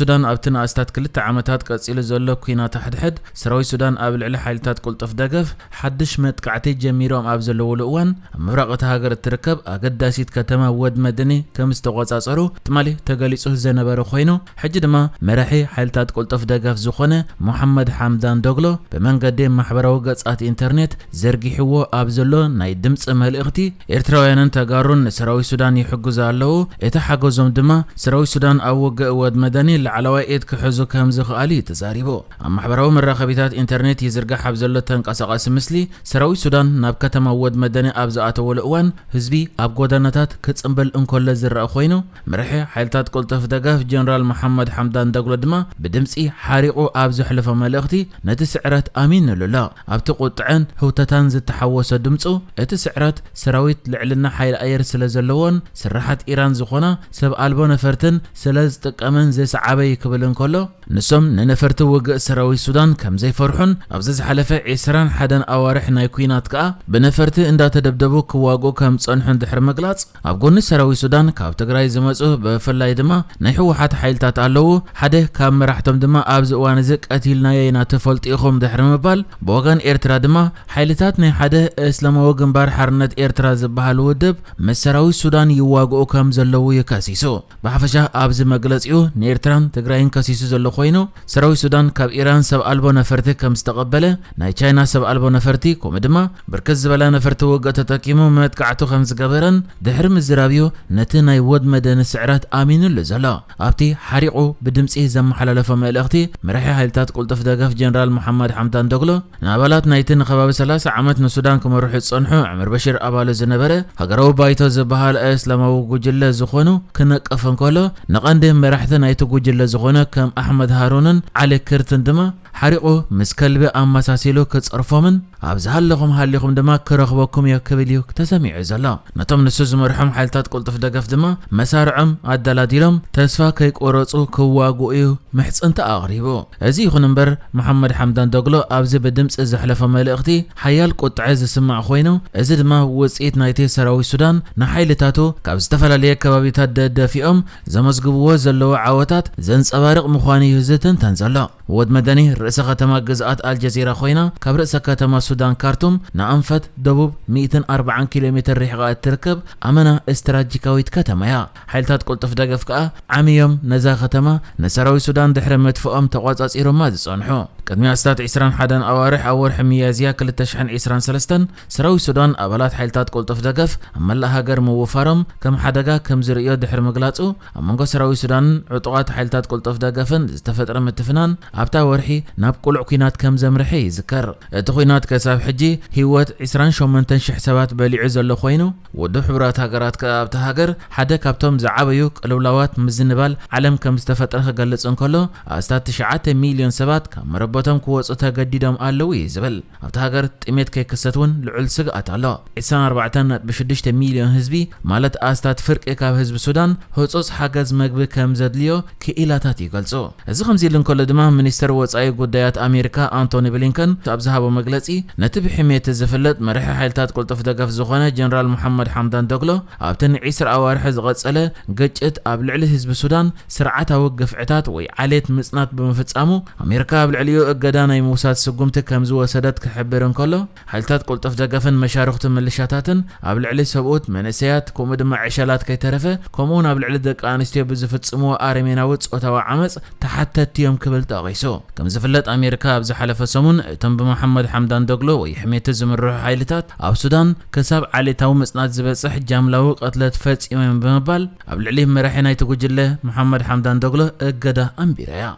ሱዳን ኣብቲ ንኣስታት ክልተ ዓመታት ቀጺሉ ዘሎ ኲናት ኣሕድሕድ፣ ሰራዊት ሱዳን ኣብ ልዕሊ ሓይልታት ቅልጡፍ ደገፍ ሓድሽ መጥቃዕቲ ጀሚሮም ኣብ ዘለውሉ እዋን፣ ኣብ ምብራቕ እታ ሃገር እትርከብ ኣገዳሲት ከተማ ወድ መደኒ ከም ዝተቖጻጸሩ ትማሊ ተገሊጹ ዝነበረ ኮይኑ፣ ሕጂ ድማ መራሒ ሓይልታት ቅልጡፍ ደገፍ ዝኾነ ሞሓመድ ሓምዳን ዶግሎ ብመንገዲ ማሕበራዊ ገጻት ኢንተርኔት ዘርጊሕዎ ኣብ ዘሎ ናይ ድምጺ መልእኽቲ፣ ኤርትራውያንን ተጋሩን ንሰራዊት ሱዳን ይሕግዙ ኣለዉ። እቲ ሓገዞም ድማ ሰራዊት ሱዳን ኣብ ውግእ ወድ መደኒ ላዕለዋይ ኢድ ክሕዙ ከም ዝኽኣል እዩ ተዛሪቡ። ኣብ ማሕበራዊ መራኸቢታት ኢንተርኔት ይዝርጋሕ ኣብ ዘሎ ተንቀሳቓሲ ምስሊ፣ ሰራዊት ሱዳን ናብ ከተማ ወድ መደኒ ኣብ ዝኣተወሉ እዋን፣ ህዝቢ ኣብ ጎደናታት ክጽምብል እንከሎ ዝረኣ ኮይኑ፣ መራሒ ሓይልታት ቅልጡፍ ደገፍ ጀነራል መሓመድ ሓምዳን ዳግሎ ድማ ብድምጺ ሓሪቑ ኣብ ዘሕለፎ መልእኽቲ፣ ነቲ ስዕረት ኣሚንሉ ኣሎ። ኣብቲ ቁጥዐን ህውተታን ዝተሓወሶ ድምጹ፣ እቲ ስዕረት ሰራዊት ልዕልና ሓይሊ ኣየር ስለ ዘለዎን ስራሓት ኢራን ዝኾና ሰብ ኣልቦ ነፈርትን ስለ ዝጥቀመን ዘስዓበ እዩ ክብል እንከሎ፣ ንሶም ንነፈርቲ ውግእ ሰራዊት ሱዳን ከም ዘይፈርሑን ኣብዚ ዝሓለፈ ዒስራን ሓደን ኣዋርሕ ናይ ኲናት ከኣ ብነፈርቲ እንዳተደብደቡ ክዋግኡ ከም ዝጸንሑ እንድሕሪ ምግላጽ፣ ኣብ ጎኒ ሰራዊት ሱዳን ካብ ትግራይ ዝመጹ ብፍላይ ድማ ናይ ህወሓት ሓይልታት ኣለዉ። ሓደ ካብ መራሕቶም ድማ ኣብዚ እዋን እዚ ቀቲልናዮ ኢና ትፈልጡ ኢኹም ድሕሪ ምባል፣ ብወገን ኤርትራ ድማ ሓይልታት ናይ ሓደ እስላማዊ ግንባር ሓርነት ኤርትራ ዝበሃል ውድብ ምስ ሰራዊት ሱዳን ይዋግኡ ከም ዘለዉ ይከሲሱ። ብሓፈሻ ኣብዚ መግለጺኡ ንኤርትራን ትግራይን ከሲሱ ዘሎ ኮይኑ፣ ሰራዊት ሱዳን ካብ ኢራን ሰብ ኣልቦ ነፈርቲ ከም ዝተቐበለ፣ ናይ ቻይና ሰብ ኣልቦ ነፈርቲ ከምኡ ድማ ብርክት ዝበላ ነፈርቲ ውግእ ተጠቂሙ መጥቃዕቱ ከም ዝገበረን ድሕሪ ምዝራብዩ ነቲ ናይ ወድ መደኒ ስዕረት ኣሚኑሉ ዘሎ። ኣብቲ ሓሪቑ ብድምጺ ዘመሓላለፎ መልእኽቲ፣ መራሒ ሓይልታት ቅልጡፍ ደገፍ ጀነራል መሓመድ ሓምዳን ዶግሎ ንኣባላት ናይቲ ንከባቢ ሰላሳ ዓመት ንሱዳን ክመርሑ ዝጸንሑ ዑመር በሽር ኣባሉ ዝነበረ ሃገራዊ ባይቶ ዝበሃል እስላማዊ ጉጅለ ዝኾኑ ክነቅፍ እንከሎ፣ ንቐንዲ መራሕቲ ናይቲ ጉጅለ ዝኾነ ከም ኣሕመድ ሃሩንን ዓሊ ክርትን ድማ ሓሪቑ ምስ ከልቢ ኣመሳሲሉ ክጸርፎምን ኣብ ዝሃለኹም ሃሊኹም ድማ ክረኽበኩም እዮ ክብል እዩ ተሰሚዑ ዘሎ። ነቶም ንሱ ዝመርሖም ሓይልታት ቅልጡፍ ደገፍ ድማ መሳርዖም ኣደላዲሎም ተስፋ ከይቆረጹ ክዋግኡ እዩ ምሕጽንታ ኣቕሪቡ። እዚ ይኹን እምበር፣ መሓመድ ሓምዳን ዶግሎ ኣብዚ ብድምጺ ዘሕለፎ መልእኽቲ ሓያል ቁጥዐ ዝስማዕ ኮይኑ፣ እዚ ድማ ውጽኢት ናይቲ ሰራዊት ሱዳን ንሓይልታቱ ካብ ዝተፈላለየ ከባቢታት ደደፊኦም ዘመዝግብዎ ዘለዉ ዓወታት ዘንጸባርቕ ምዃኑ እዩ ዝትንተን ዘሎ። ወድ መደኒ ርእሰ ከተማ ግዝኣት ኣልጀዚራ ኮይና፣ ካብ ርእሰ ከተማ ሱዳን ካርቱም ንኣንፈት ደቡብ ሚእትን ኣርባዓን ኪሎ ሜትር ርሒቓ እትርከብ ኣመና ስትራጂካዊት ከተማ እያ። ሓይልታት ቅልጡፍ ደገፍ ከኣ ዓሚዮም ነዛ ከተማ ንሰራዊት ሱዳን ድሕሪ ምጥፍኦም ተቖጻጺሮማ ዝጸንሑ። ቅድሚ ኣስታት ዒስራን ሓደን ኣዋርሕ ኣብ ወርሒ ሚያዝያ ክልተ ሽሕን ዒስራን ሰለስተን ሰራዊት ሱዳን ኣባላት ሓይልታት ቅልጡፍ ደገፍ ኣብ መላእ ሃገር ምውፋሮም ከም ሓደጋ ከም ዝርእዮ ድሕሪ ምግላጹ፣ ኣብ መንጎ ሰራዊት ሱዳንን ዕጡቓት ሓይልታት ቅልጡፍ ደገፍን ዝተፈጥረ ምትፍናን ኣብታ ወርሒ ናብ ቅሉዕ ኲናት ከም ዘምርሐ ይዝከር። እቲ ኲናት ከሳብ ሕጂ ህይወት ዒስራን ሸሞንተን ሽሕ ሰባት በሊዑ ዘሎ ኮይኑ፣ ውድብ ሕቡራት ሃገራት ከኣ ኣብታ ሃገር ሓደ ካብቶም ዝዓበዩ ቅልውላዋት ምዝንባል ዓለም ከም ዝተፈጥረ ክገልጽ እንከሎ፣ ኣስታት ትሽዓተ ሚልዮን ሰባት ካብ መረበቶም ክወጹ ተገዲዶም ኣለዉ እዩ ዝብል። ኣብታ ሃገር ጥሜት ከይክሰት እውን ልዑል ስግኣት ኣሎ። ዒስራን ኣርባዕተን ነጥቢ ሽዱሽተ ሚልዮን ህዝቢ፣ ማለት ኣስታት ፍርቂ ካብ ህዝቢ ሱዳን፣ ህጹጽ ሓገዝ መግቢ ከም ዘድልዮ ክኢላታት ይገልጹ። እዚ ከምዚ ኢሉ እንከሎ ድማ፣ ሚኒስተር ወጻኢ ጉዳያት ኣሜሪካ ኣንቶኒ ብሊንከን ኣብ ዝሃቦ መግለጺ፣ ነቲ ብሕሜት ዝፍለጥ መራሒ ሓይልታት ቅልጡፍ ደገፍ ዝኾነ ጀነራል መሓመድ ሓምዳን ዶግሎ፣ ኣብቲ ንዒስራ ኣዋርሕ ዝቐጸለ ግጭት ኣብ ልዕሊ ህዝቢ ሱዳን ስርዓታዊ ግፍዕታት ወይ ዓሌት ምጽናት ብምፍጻሙ፣ ኣሜሪካ ኣብ ልዕሊኡ እገዳ ናይ ምውሳድ ስጉምቲ ከም ዝወሰደት ክሕብር እንከሎ፣ ሓይልታት ቅልጡፍ ደገፍን መሻርኽቱ ምልሻታትን ኣብ ልዕሊ ሰብኡት፣ መንእሰያት፣ ከምኡ ድማ ዕሸላት ከይተረፈ፣ ከምኡውን ኣብ ልዕሊ ደቂ ኣንስትዮ ብዝፍጽምዎ ኣረሜናዊ ጾታዊ ዓመጽ ተሓተትቲ እዮም ክብል ጠቒሱ። ከም ዝፍለጥ፣ ኣሜሪካ ኣብ ዝሓለፈ ሰሙን እቶም ብመሓመድ ሓምዳን ዶግሎ ወይ ሕሜቲ ዝምርሑ ሓይልታት ኣብ ሱዳን ክሳብ ዓሌታዊ ምጽናት ዝበጽሕ ጃምላዊ ቅትለት ፈጺሞም ብምባል ኣብ ልዕሊ መራሒ ናይቲ ጉጅለ መሓመድ ሓምዳን ዶግሎ እገዳ ኣንቢራ እያ።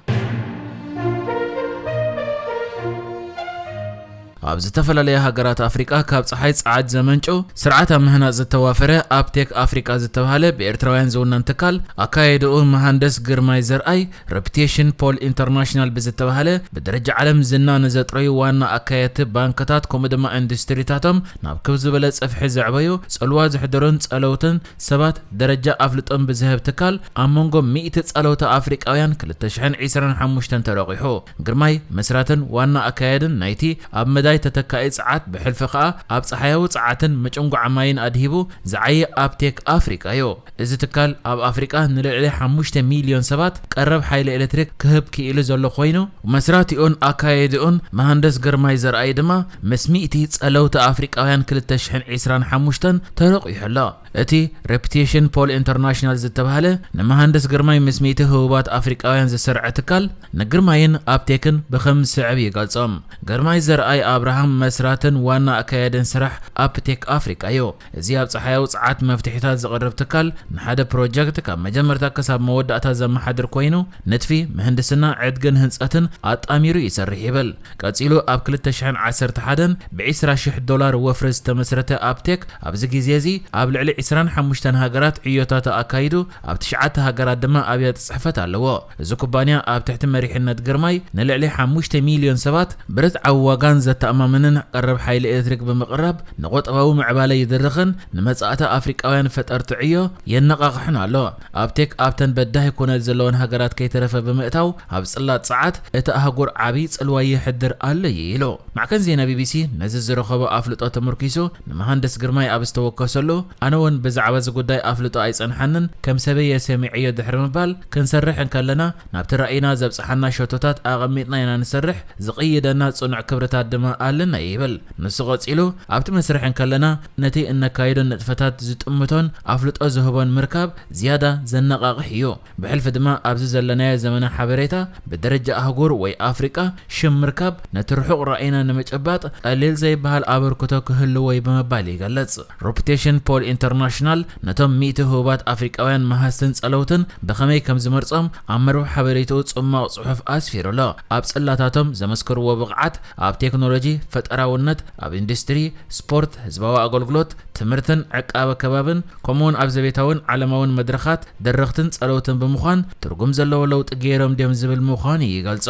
ኣብ ዝተፈላለያ ሃገራት ኣፍሪቃ ካብ ጸሓይ ጸዓት ዘመንጩ ስርዓት ኣብ ምህናጽ ዝተዋፈረ ኣብቴክ ኣፍሪቃ ዝተባህለ ብኤርትራውያን ዝውነን ትካል ኣካየድኡ መሃንደስ ግርማይ ዘርኣይ ሬፑቴሽን ፖል ኢንተርናሽናል ብዝተባህለ ብደረጃ ዓለም ዝና ንዘጥረዩ ዋና ኣካየድቲ ባንክታት ከምኡ ድማ ኢንዱስትሪታቶም ናብ ክብ ዝበለ ጽፍሒ ዘዕበዩ ጽልዋ ዘሕደሩን ጸለውትን ሰባት ደረጃ ኣፍልጦም ብዝህብ ትካል ኣብ መንጎ ሚእቲ ጸለውቲ ኣፍሪቃውያን ክልተ ሽሕን ዒስራን ሓሙሽተን ተረቂሑ። ግርማይ መስራትን ዋና ኣካያድን ናይቲ ኣብ መዳይ ተተካኢ ጸዓት፣ ብሕልፊ ከኣ ኣብ ጸሓያዊ ጸዓትን መጨንጓዓ ማይን ኣድሂቡ ዝዓየ ኣፕቴክ ኣፍሪቃ እዩ። እዚ ትካል ኣብ ኣፍሪቃ ንልዕሊ ሓሙሽተ ሚልዮን ሰባት ቀረብ ሓይሊ ኤሌክትሪክ ክህብ ክኢሉ ዘሎ ኮይኑ፣ መስራቲኡን ኣካያዲኡን መሃንደስ ግርማይ ዘርኣይ ድማ ምስ ሚእቲ ጸለውቲ ኣፍሪቃውያን ክልተ ሽሕን ዕስራን ሓሙሽተን ተረቑሑ ኣሎ። እቲ ሬፑቴሽን ፖል ኢንተርናሽናል ዝተባህለ ንመሃንደስ ግርማይ ምስ ሚእቲ ህቡባት ኣፍሪቃውያን ዝሰርዐ ትካል፣ ንግርማይን ኣፕቴክን ብኸም ዝስዕብ ይገልጾም። ግርማይ ዘርኣይ ኣብርሃም መስራትን ዋና ኣካያድን ስራሕ ኣፕቴክ ኣፍሪቃ እዩ። እዚ ኣብ ጸሓያዊ ጸዓት መፍትሒታት ዘቕርብ ትካል ንሓደ ፕሮጀክት ካብ መጀመርታ ክሳብ መወዳእታ ዘመሓድር ኮይኑ፣ ንጥፊ፣ ምህንድስና፣ ዕድግን ህንጸትን ኣጣሚሩ ይሰርሕ ይብል። ቀጺሉ ኣብ ክልተ ሽሕን ዓሰርተ ሓደን ብዕስራ ሽሕ ዶላር ወፍሪ ዝተመስረተ ኣፕቴክ ኣብዚ ግዜ እዚ ኣብ ልዕሊ ዕስራን ሓሙሽተን ሃገራት ዕዮታት ኣካይዱ ኣብ ትሽዓተ ሃገራት ድማ ኣብያተ ጽሕፈት ኣለዎ። እዚ ኩባንያ ኣብ ትሕቲ መሪሕነት ግርማይ ንልዕሊ ሓሙሽተ ሚልዮን ሰባት ብርትዓዊ ዋጋን ዘተኣማምንን ቀረብ ሓይሊ ኤሌክትሪክ ብምቕራብ ንቁጠባዊ ምዕባለ ይድርኽን ንመጻእቲ ኣፍሪቃውያን ፈጠርቲ ዕዮ የነቓቕሕን ኣሎ። ኣፕቴክ ኣብተን በዳሂ ኩነት ዘለወን ሃገራት ከይተረፈ ብምእታው ኣብ ጽላት ጸዓት እቲ ኣህጉር ዓቢ ጽልዋ ይሕድር ኣሎ እዩ ኢሉ። ማዕከን ዜና ቢቢሲ ነዚ ዝረኸቦ ኣፍልጦ ተመርኪሱ ንመሃንደስ ግርማይ ኣብ ዝተወከሰሉ፣ ኣነ እውን ብዛዕባ እዚ ጉዳይ ኣፍልጦ ኣይጸንሓንን፣ ከም ሰበየ ሰሚዐዮ ድሕሪ ምባል፣ ክንሰርሕ እንከለና ናብቲ ራእይና ዘብጽሓና ሸቶታት ኣቐሚጥና ኢና ንሰርሕ፣ ዝቕይደና ጽኑዕ ክብርታት ድማ ኣለና ይብል። ንሱ ቀጺሉ፣ ኣብቲ መስርሕ እንከለና ነቲ እነካይዶ ንጥፈታት ዝጥምቶን ኣፍልጦ ዝህቦን ምርካብ ዝያዳ ዘነቓቕሕ እዩ። ብሕልፊ ድማ ኣብዚ ዘለናዮ ዘመነ ሓበሬታ ብደረጃ ኣህጉር ወይ ኣፍሪቃ ሽም ምርካብ ነቲ ርሑቕ ራእይና ንምጭባጥ ቀሊል ዘይበሃል ኣበርክቶ ክህልዎ እዩ ብምባል ይገልጽ። ሬፑቴሽን ፖል ኢንተርናሽናል ነቶም ሚእቲ ህቡባት ኣፍሪቃውያን መሃዝትን ጸለውትን ብኸመይ ከም ዝመርጾም ኣብ መርበብ ሓበሬታኡ ጽማቕ ጽሑፍ ኣስፊሩ ኣሎ። ኣብ ጽላታቶም ዘመስከርዎ ብቕዓት ኣብ ቴክኖሎጂ፣ ፈጠራውነት፣ ኣብ ኢንዱስትሪ፣ ስፖርት፣ ህዝባዊ ኣገልግሎት፣ ትምህርትን ዕቃበ ከባብን፣ ከምኡውን ኣብ ዘቤታውን ዓለማውን መድረኻት ደረኽትን ጸለውትን ብምዃን ትርጉም ዘለዎ ለውጢ ገይሮም ድዮም ዝብል ምዃኑ ይገልጾ።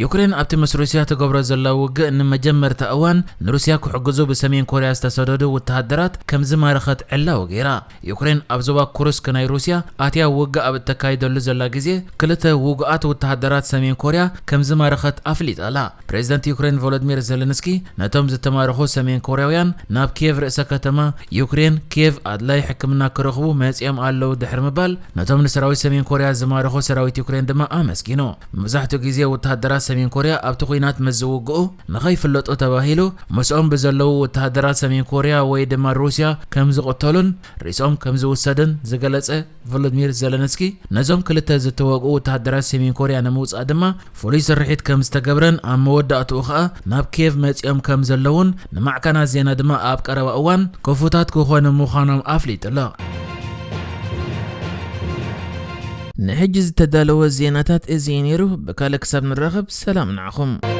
ዩክሬን ኣብቲ ምስ ሩስያ ትገብሮ ዘላ ውግእ ንመጀመርታ እዋን ንሩስያ ክሕግዙ ብሰሜን ኮርያ ዝተሰደዱ ወተሃደራት ከም ዝማረኸት ዕላዊ ገይራ። ዩክሬን ኣብ ዞባ ኩርስክ ናይ ሩስያ ኣትያ ውግእ ኣብ እተካይደሉ ዘላ ግዜ፣ ክልተ ውጉኣት ወተሃደራት ሰሜን ኮርያ ከም ዝማረኸት ኣፍሊጣ ኣላ። ፕሬዚደንት ዩክሬን ቮሎዲሚር ዜለንስኪ ነቶም ዝተማረኹ ሰሜን ኮርያውያን ናብ ኪየቭ ርእሰ ከተማ ዩክሬን ኪየቭ ኣድላይ ሕክምና ክረኽቡ መጺኦም ኣለዉ ድሕሪ ምባል፣ ነቶም ንሰራዊት ሰሜን ኮርያ ዝማረኹ ሰራዊት ዩክሬን ድማ ኣመስጊኑ። መብዛሕትኡ ግዜ ወተሃደራት ሰሜን ኮርያ ኣብቲ ኲናት ምስ ዝውግኡ ንኸይፍለጡ ተባሂሉ ምስኦም ብዘለዉ ወተሃደራት ሰሜን ኮርያ ወይ ድማ ሩስያ ከም ዝቕተሉን ርእሶም ከም ዝውሰድን ዝገለጸ ቮሎዲሚር ዜለንስኪ፣ ነዞም ክልተ ዝተወግኡ ወተሃደራት ሰሜን ኮርያ ንምውጻእ ድማ ፍሉይ ስርሒት ከም ዝተገብረን ኣብ መወዳእትኡ ኸኣ ናብ ኪየቭ መጺኦም ከም ዘለዉን ንማዕከናት ዜና ድማ ኣብ ቀረባ እዋን ክፉታት ክኾኑ ምዃኖም ኣፍሊጡ ኣሎ። ንሕጂ ዝተዳለወ ዜናታት እዚ እዩ ነይሩ። ብካልእ ክሳብ ንራኸብ ሰላም ንዓኹም።